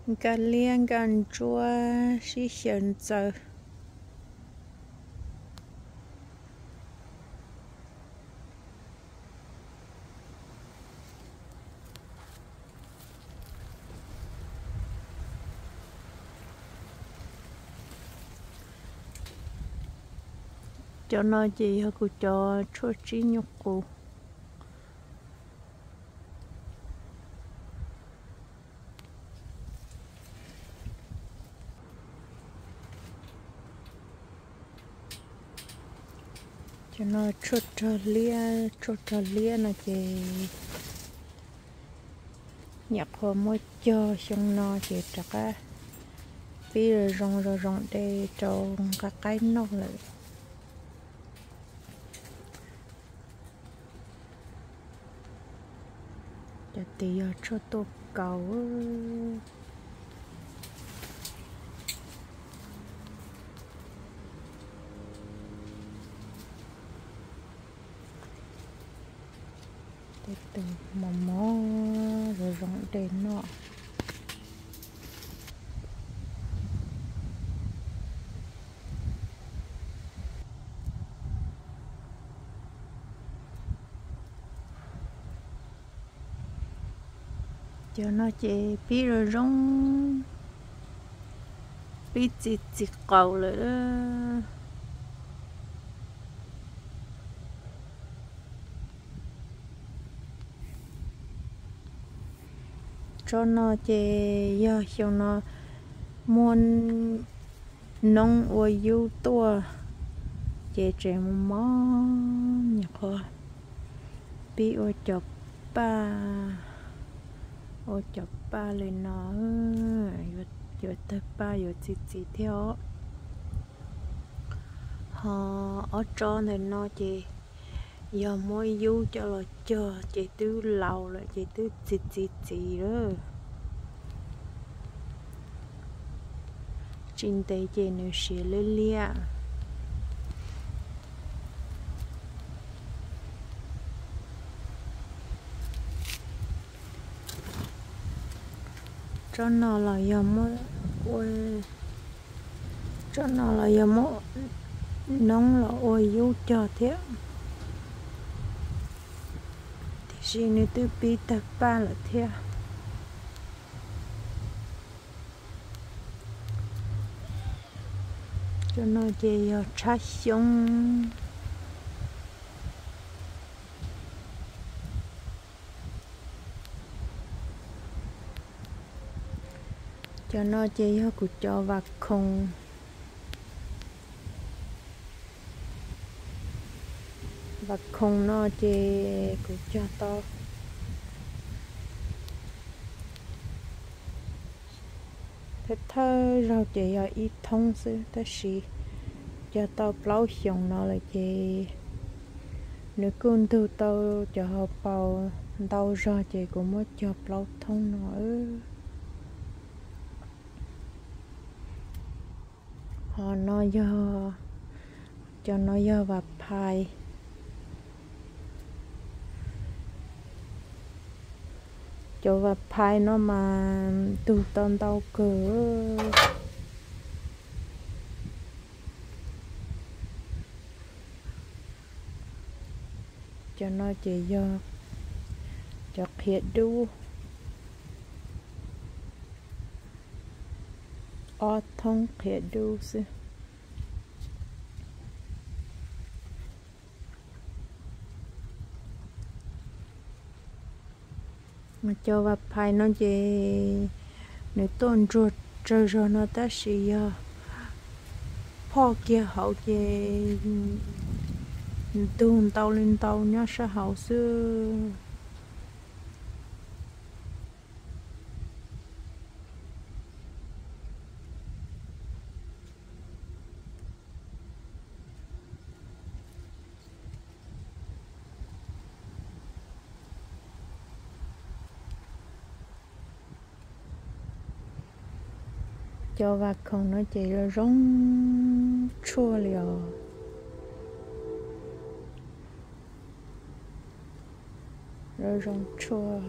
Nkag liab nkag ntsuab sib xyaw ntxaws. Cov no ces yog kuv cov tshuaj tsib nyuj qus. Cov no tshuaj rog liab, tshuaj rog liab no ces nyuam qhuav muab cog xyoo no ces rov qab pib zoo zoo zoo de rau nqa qaib noj lawm. Cov tis yog tshuaj tuaj kaus. Tej tus mos mos zoo zoo de noj. Cov no ces pib zoo zoo, pib txi txiv qaus lawm. Tsob no ces yog xyoo no muaj noob ua yub tuaj ces tseem mos mos nyuam qhuav pib ua cov paj, ua cov paj li no, yuav tawg paj yuav txi txiv thiab os. Ho ob tsob ntawm no ces yog muab yub coj los cog ces twb laus lawm ces twb txi txi txiv lawm. Tsis ntev ces nws siav liab liab. Tsob no los yog muab, tsob no los yog muab noob los ua yub cog thiab, tiam sis nws twb pib tawg paj lawm thiab. Cov no ces yog tshab xyoob. Cov no ces yog kuv cov vas khoom. Vas khoom no ces kuv cog tau thawj thawj zaug ces yog ib thoob xwb, tab sis cog tau plaub xyoos no lawm ces nws kuj ntug tau cov hauv paus ntau zog ces kuv muab cog plaub thoob no. Ho no yog, cov no yog vas phais. Cov vas phais no mas ntug tau ntau kawg. Cov no ces yog cov qhiav dub, ob thoob qhiav dub xwb. Cov vas phais no ces nws tuaj ntsuag tsawg zog no tab sis yog phoj kiag hauv ces ntug ntau li ntau nyob sab hauv xwb. Cov vas khoom no ces zoo zoo tshuaj li os. Zoo zoo tshuaj.